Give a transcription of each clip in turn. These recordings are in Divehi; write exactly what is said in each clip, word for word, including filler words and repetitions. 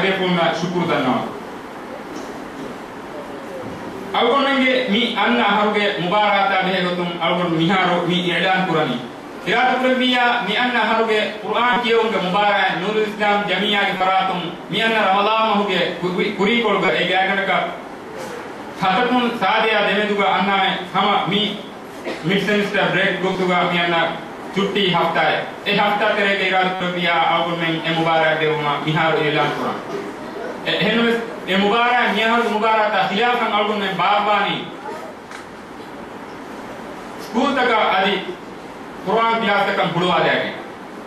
ބޭފުޅުންނަށް ޝުކުރު ދަންނަވަން. އަޅުގަނޑުމެންގެ މި އަންނަ އަހަރުގެ މުބާރާތާ ބެހޭ ގޮތުން އަޅުގަނޑު މިހާރު މި އިޢުލާން ކުރަނީ. އިރާދަކުރެއްވިއްޔާ މި އަންނަ އަހަރުގެ ޤުރުއާން ކިޔެވުމުގެ މުބާރާތް ނޫރުލް އިސްލާމް ޖަމިއްޔާގެ ފަރާތުން މި އަންނަ ރަމަޟާން މަހުގެ ކުރި-، ކުރީކޮޅުގަ އެ ގާތްގަނޑަކަށް ހަތަކުން ސާދަޔާ ދެމެދުގަ އަންނާނެ ހަމަ މި މިޑް ސެމިސްޓަރ ބްރޭކް ގޮތުގަ މި އަންނަ ޗުއްޓީ ހަފްތާއެއް. އެ ހަފްތާ ތެރޭގަ އިރާދަކުރެއްވިއްޔާ އަޅުގަނޑުމެން އެ މުބާރާތް ބޭއްވުމަށް މިހާރު އިޢުލާން ކުރަން. އެ-، އެހެންވެސް އެ މުބާރާތް މިއަހަރުގެ މުބާރާތާ ޚިލާފަށް އަޅުގަނޑުމެން ބާއްވާނީ ސްކޫލްތަކަށް އަދި ޤުރުއާން ކްލާސްތަކަށް ހުޅުވާލައިގެން.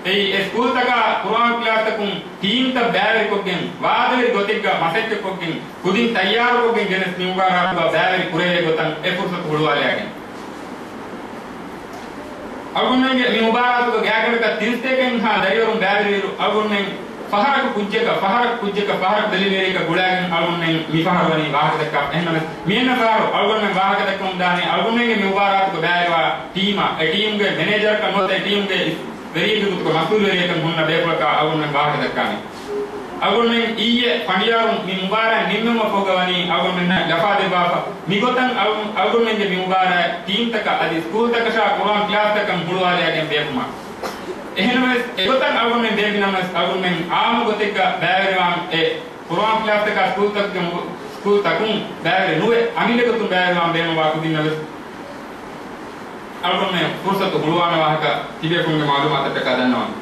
އެއީ، އެ ސްކޫލްތަކާ ޤުރުއާން ކްލާސްތަކުން ޓީމްތައް ބައިވެރިކޮށްގެން، ވާދަވެރި ގޮތެއްގަ މަސައްކަތްކޮށްގެން، ކުދިން ތައްޔާރުކޮށްގެން ގެނެސް މި މުބާރާތުގަ ބައިވެރި ކުރެވޭ ގޮތަށް އެ ފުރުސަތު ހުޅުވާލައިގެން. އަޅުގަނޑުމެންގެ މި މުބާރާތުގަ ގާތްގަނޑަކަށް ތިރީސްތޭކައިންހާ ދަރިވަރުން ބައިވެރިވިއިރު، އަޅުގަނޑުމެން ފަހަރަކު ކުއްޖަކަށް، ފަހަރަކު ކުއްޖަކަށް، ފަހަރަކު ބެލިންވެރިއަކަށް ގުޅާގެން އަޅުގަނޑުމެން މި ފަހަރު ވަނީ ވާހަކަ ދައްކާ. އެހެންނަމަވެސް، މިއަންނަ ފަހަރު އަޅުގަނޑުމެން ވާހަކަ ދައްކަމުން ދާނީ، އަޅުގަނޑުމެންގެ މި މުބާރާތުގަ ބައިވެރިވާ ޓީމާ، އެ ޓީމުގެ މެނޭޖަރަކަށް ނުވަތަ އެ ޓީމުގެ ވެރިއެއްގެ ގޮތުގަ މަސްއޫލުވެރިޔަކަށް ހުންނަ ބޭފުޅަކާ އަޅުގަނޑުމެން ވާހަކަ ދައްކާނެ. އަޅުގަނޑުމެން އިއްޔެ ފަނޑިޔާރުން މި މުބާރާތް ނިންމެވުމަށް ފަހުގަ ވަނީ އަޅުގަނޑުމެންނަށް ލަފާ ދެއްވާފަ. މިގޮތަށް އަޅު-، އަޅުގަނޑުމެންގެ މި މުބާރާތް ޓީމްތަކަށް އަދި ސްކޫލްތަކަށާ ޤުރުއާން ކްލާސްތަކަށް ހުޅުވާލައިގެން ބޭއްވުމަށް. އެހެންނަމަވެސް، އެގޮތަށް އަޅުގަނޑުމެން ބޭއްވިނަމަވެސް، އަޅުގަނޑުމެން އާއްމު ގޮތެއްގަ ބައިވެރިވާން އެ ޤުރުއާން ކްލާސްތަކާ ސްކޫލްތަކުގެ މު-، ސްކޫލްތަކުން ބައިވެރި ނުވެ، އަމިއްލަ ގޮތުން ބައިވެރިވާން ބޭނުންވާ ކުދިންނަށް ވެސް އަޅުގަނޑުމެން ފުރުސަތު ހުޅުވާނެ ވާހަކަ ތިބޭފުޅުންގެ މަޢުލޫމާތަށްޓަކާ ދަންނަވަން.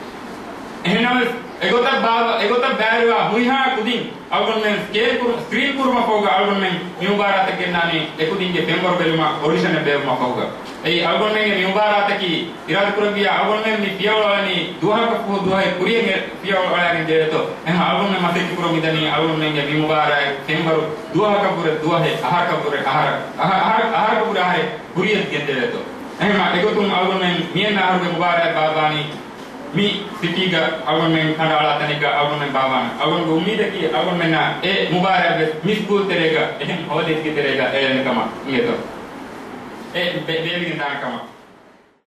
އެހެންނަމަވެސް، އެގޮތަށް ބާ-، އެގޮތަށް ބައިވެރިވާ ހުރިހާ ކުދިން އަޅުގަނޑުމެން ސްކްރީން ކުރު-، ސްކްރީން ކުރުމަށް ފަހުގަ އަޅުގަނޑުމެން މި މުބާރާތަށް ގެންނާނީ އެކުދިންގެ ފެންވަރު ބެލުމަށް އޮޑިޝަނެއް ބޭއްވުމަށް ފަހުގަ. އެއީ އަޅުގަނޑުމެންގެ މި މުބާރާތަކީ އިރާދަކުރެއްވިއްޔާ އަޅުގަނޑުމެން މި ފިޔަވަޅު އަޅަނީ ދުވަހަކަށް ފަހު ދުވަހެއް ކުރިއަށް އެ ފިޔަވަޅު އަޅައިގެން ދެވޭތޯ. އެހެން އަޅުގަނޑުމެން މަސައްކަތް ކުރަމުން މިދަނީ އަޅުގަނޑުމެންގެ މި މުބާރާތް ފެންވަރު ދުވަހަކަށްވުރެ ދުވަހެއް، އަހަރަކަށްވުރެ އަހަރަށް، އަހަ-، އަހަރަ-، އަހަރަކަށްވުރެ އަހަރެއް ކުރިއަށް ގެންދެވޭތޯ. އެހެންމަ އެގޮތުން އަޅުގަނޑުމެން މިއަންނަ އަހަރުގެ މުބާރާތް ބާއްވާނީ މި ސިޓީގަ އަޅުގަނޑުމެން ކަނޑައަޅާ ތަނެއްގަ އަޅުގަނޑުމެން ބާއްވާނެ. އަޅުގަނޑުގެ އުއްމީދަކީ އަޅުގަނޑުމެންނަށް އެ މުބާރާތް ވެސް މި ސްކޫލް ތެރޭގަ އެހެން ހޯލެއްގެ ތެރޭގަ އެޅެން ކަމަށް އިނގޭތޯ. އެ ބޭ-، ބޭއްވިގެން ދާނެ ކަމަށް.